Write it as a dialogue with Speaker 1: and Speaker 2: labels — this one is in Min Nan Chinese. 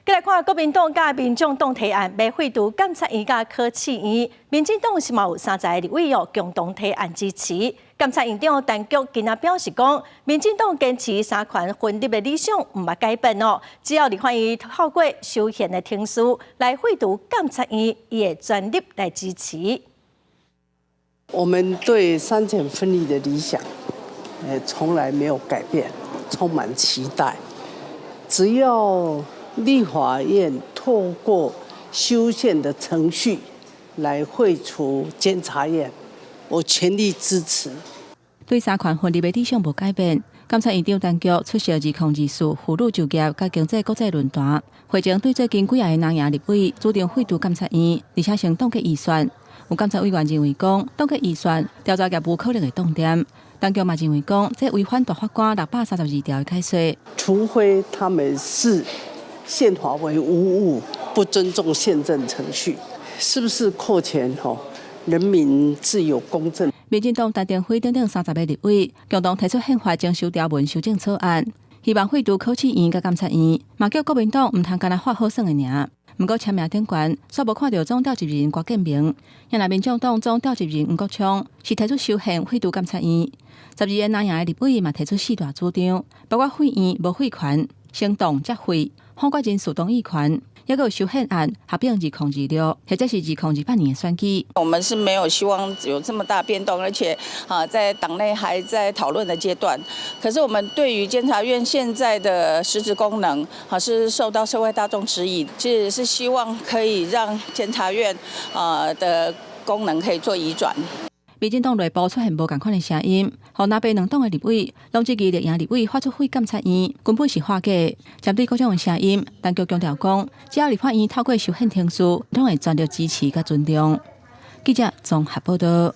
Speaker 1: 繼來看國民黨佮民眾黨提案，欲廢除監察院佮考試院，民進黨是嘛有30個立委哦共同提案支持。監察院長陳菊今仔表示講，民進黨堅持三權分立的理想毋捌改變哦，只要立法院透過修憲的程序來廢除監察院，伊會全力來支持。
Speaker 2: 我們對三權分立的理想，從來沒有改變，充滿期待。只要立法院透過修憲的程序來廢除監察院，我全力支持。
Speaker 3: 對三權分立的理想無改變，監察院長陳菊出席2024婦女就業佮經濟國際論壇，會前對最近幾个藍營立委主張廢除監察院，而且先凍結預算。有監察委員認為講，凍結預算調查業務可能會凍點。陳菊嘛認為講，這違反大法官632條的解說。
Speaker 2: 除非他們視憲法為無物，不尊重憲政程序，是不是擴權？吼，人民自有公正。
Speaker 3: 民進黨陳亭妃等等30个立委共同提出憲法增修條文修正草案，希望廢除考試院佮監察院，嘛叫國民黨毋通干焦畫好耍的爾。毋過簽名頂懸，煞無看著總召集人郭建明。若民眾黨總召集人黃國昌是提出修憲廢除監察院，12個藍營的立委嘛提出四大主張，包括廢院無廢權，先凍才廢，否決人事同意權，抑閣有修憲案合併2026，或者是2028年的選舉。
Speaker 4: 我們是沒有希望有這麼大變動，而且啊，在黨內還在討論的階段。可是我們對於監察院現在的實質功能，啊是受到社會大眾質疑，其實是希望可以讓監察院啊的功能可以做移轉。
Speaker 3: 民進黨內部出現無仝款的聲音，予藍白兩黨的立委攏質疑綠營立委發出廢監察院，根本是畫假。針對各種的聲音，陳菊強調講，只要立法院透過修憲程序，攏會全力支持佮尊重。記者綜合報道。